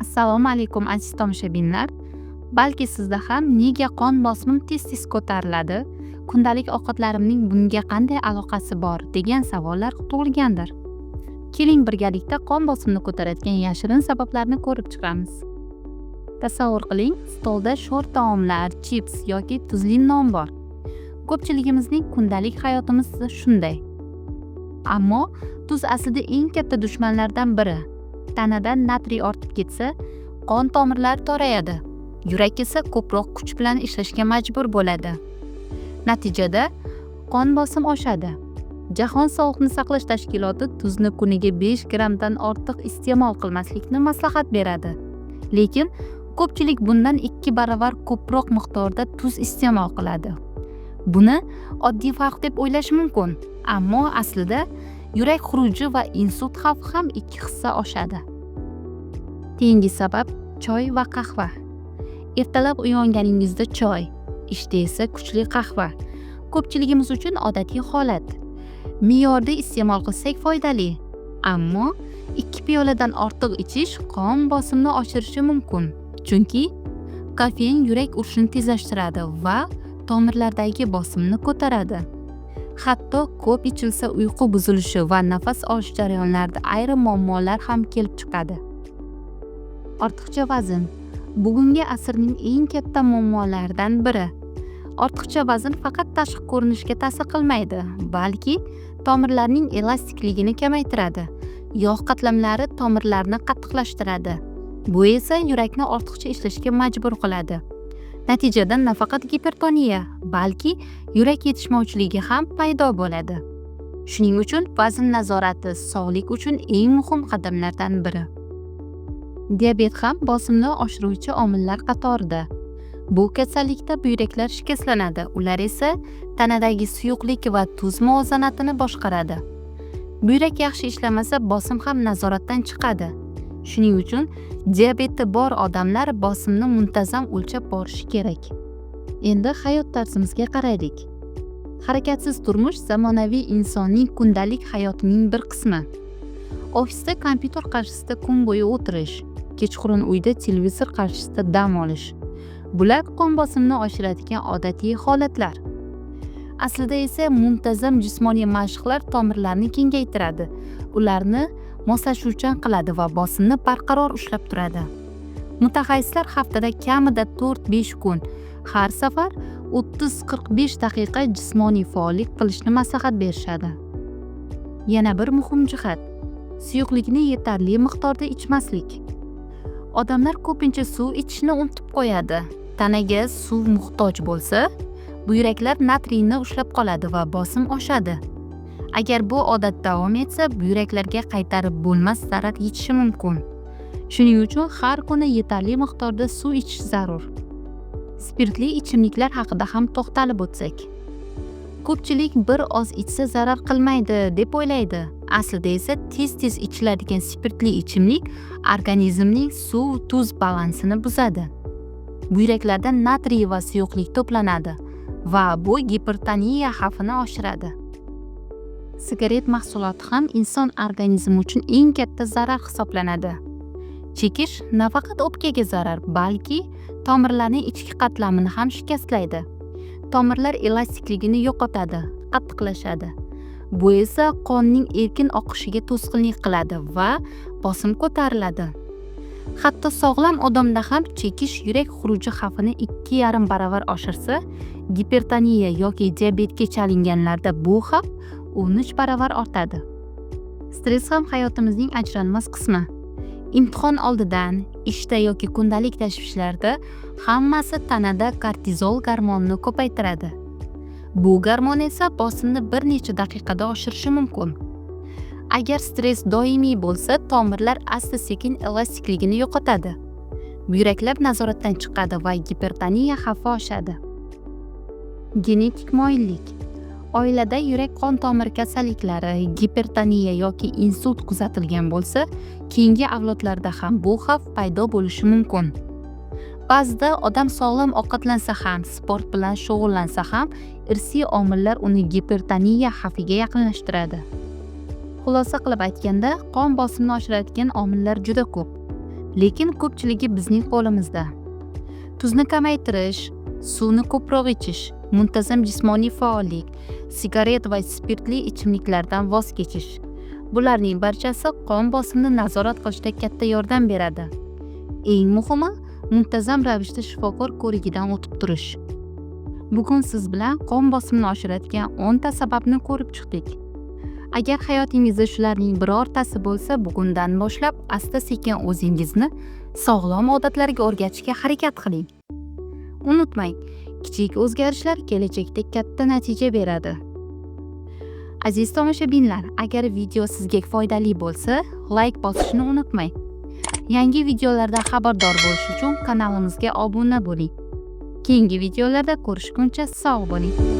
Assalomu alaykum, aziz tomoshabinlar. Balki sizda ham "Nega qon bosimim tez-tez ko'tariladi? Kundalik ovqatlarimning bunga qanday aloqasi bor?" degan savollar tug'ilgandir. Keling, birgalikda qon bosimini ko'taradigan yashirin sabablarni ko'rib chiqamiz. Tasavvur qiling, stolda sho'r taomlar, chips yoki tuzli non bor. Ko'pchiligimizning kundalik hayotimiz shunday. Ammo tuz aslida eng katta dushmanlardan biri. Tanada natriy ortib ketsa, qon tomirlari torayadi. Yurak esa ko'proq kuch bilan ishlashga majbur bo'ladi. Natijada qon bosim oshadi. Jahon sog'liqni saqlash tashkiloti tuzni kuniga 5 grammdan ortiq iste'mol qilmaslikni maslahat beradi. Lekin ko'pchilik bundan 2 baravar ko'proq miqdorda tuz iste'mol qiladi. Buni oddiy farq deb o'ylash mumkin, ammo aslida yurak xuruji va insult xavfi ham 2 hissa oshadi. Keyingi sabab: choy va qahva. Ertalab uyg'onganingizda choy, ishda esa kuchli qahva. Ko'pchiligimiz uchun odatiy holat. Me'yorda iste'mol qilsak, foydali. Ammo 2 piyoladan ortiq ichish qon bosimini oshirishi mumkin. Chunki kofein yurak urishini tezlashtiradi va tomirlardagi bosimni ko'taradi. Hatto ko'p ichilsa, uyqu buzilishi va nafas olish jarayonlarida ayrim muammolar ham kelib chiqadi. Ortiqcha vazn bugungi asrning eng katta muammolaridan biri. Ortiqcha vazn faqat tashqi ko'rinishga ta'sir qilmaydi, balki tomirlarning elastikligini kamaytiradi. Yog' qatlamlari tomirlarni qattiqlashtiradi. Bu esa yurakni ortiqcha ishlashga majbur qiladi. Natijada nafaqat gipertoniya, balki yurak yetishmovchiligi ham paydo bo'ladi. Shuning uchun vazn nazorati sog'lik uchun eng muhim qadamlardan biri. Diabet ham bosimni oshiruvchi omillar qatorida. Bu kasallikda buyraklar shikastlanadi, ular esa tanadagi suyuqlik va tuz muvozanatini boshqaradi. Buyrak yaxshi ishlamasa, bosim ham nazoratdan chiqadi. Shuning uchun diabeti bor odamlar bosimni muntazam o'lchab borishi kerak. Endi hayot tarzimizga qaraylik. Harakatsiz turmush zamonaviy insonning kundalik hayotining bir qismi. Ofisda kompyuter qarshisida kun bo'yi o'tirish, kechqurun uyda televizor qarshisida dam olish. Bular qon bosimini oshiradigan odatiy holatlar. Aslida esa muntazam jismoniy mashqlar tomirlarni kengaytiradi, ularni moslashuvchan qiladi va bosimni barqaror ushlab turadi. Mutaxassislar haftada kamida 4-5 kun, har safar 30-45 daqiqa jismoniy faollik qilishni maslahat berishadi. Yana bir muhim jihat: suyuqlikni yetarli miqdorda ichmaslik. Odamlar ko'pincha suv ichishni unutib qo'yadi. Tanaga suv muhtoj bo'lsa, buyraklar natriyni ushlab qoladi va bosim oshadi. Agar bu odat davom etsa, buyraklarga qaytarib bo'lmas zarar yetishi mumkin. Shuning uchun har kuni yetarli miqdorda suv ichish zarur. Spirtli ichimliklar haqida ham to'xtalib o'tsak. Ko'pchilik bir oz ichsa zarar qilmaydi deb o'ylaydi. Aslida esa tez-tez ichiladigan spirtli ichimlik organizmning suv-tuz balansini buzadi. Buyraklarda natriy va suyuqlik to'planadi va bu gipertoniya xavfini oshiradi. Sigaret mahsuloti ham inson organizmi uchun eng katta zarar hisoblanadi. Chekish nafaqat o'pkaga zarar, balki tomirlarning ichki qatlamini ham shikastlaydi. Tomirlar elastikligini yo'qotadi, qattiqlashadi. Bu esa qonning erkin oqishiga to'sqinlik qiladi va bosim ko'tariladi. Hatto sog'lom odamda ham chekish yurak xuruji xavfini 2,5 baravar oshirsa, gipertoniya yoki diabetga chalinganlarda bu xavf 13 baravar ortadi. Stress ham hayotimizning ajralmas qismi. Imtihon oldidan, ishda yoki kundalik tashvishlarda hammasi tanada kortizol gormonini ko'paytiradi. Bu gormon esa bosimni bir necha daqiqada oshirishi mumkin. Agar stress doimiy bo'lsa, tomirlar asta-sekin elastikligini yo'qotadi. Buyraklar nazoratdan chiqadi va gipertoniya xavfi oshadi. Genetik moyillik. Oilada yurak-qon tomir kasalliklari, gipertoniya yoki insult kuzatilgan bo'lsa, keyingi avlodlarda ham bu xavf paydo bo'lishi mumkin. Ba'zida odam sog'lom ovqatlansa ham, sport bilan shug'ullansa ham, irsiy omillar uni gipertoniya xavfiga yaqinlashtiradi. Xulosa qilib aytganda, qon bosimini oshiradigan omillar juda ko'p. Lekin ko'pchiligi bizning qo'limizda. Tuzni kamaytirish, suvni ko'proq ichish, muntazam jismoniy faollik, sigaret va spirtli ichimliklardan voz kechish. Bularning barchasi qon bosimini nazorat qilishda katta yordam beradi. Eng muhimi, muntazam ravishda shifokor ko'rigidan o'tib turish. Bugun siz bilan qon bosimini oshiradigan 10 ta sababni ko'rib chiqdik. Agar hayotingizda shularning birortasi bo'lsa, bugundan boshlab asta-sekin o'zingizni sog'lom odatlarga o'rgatishga harakat qiling. Unutmang, kichik o'zgarishlar kelajakda katta natija beradi. Aziz tomoshabinlar, agar video sizga foydali bo'lsa, layk bosishni unutmang. Yangi videolardan xabardor bo'lish uchun kanalimizga obuna bo'ling. Keyingi videolarda ko'rishguncha sog' bo'ling.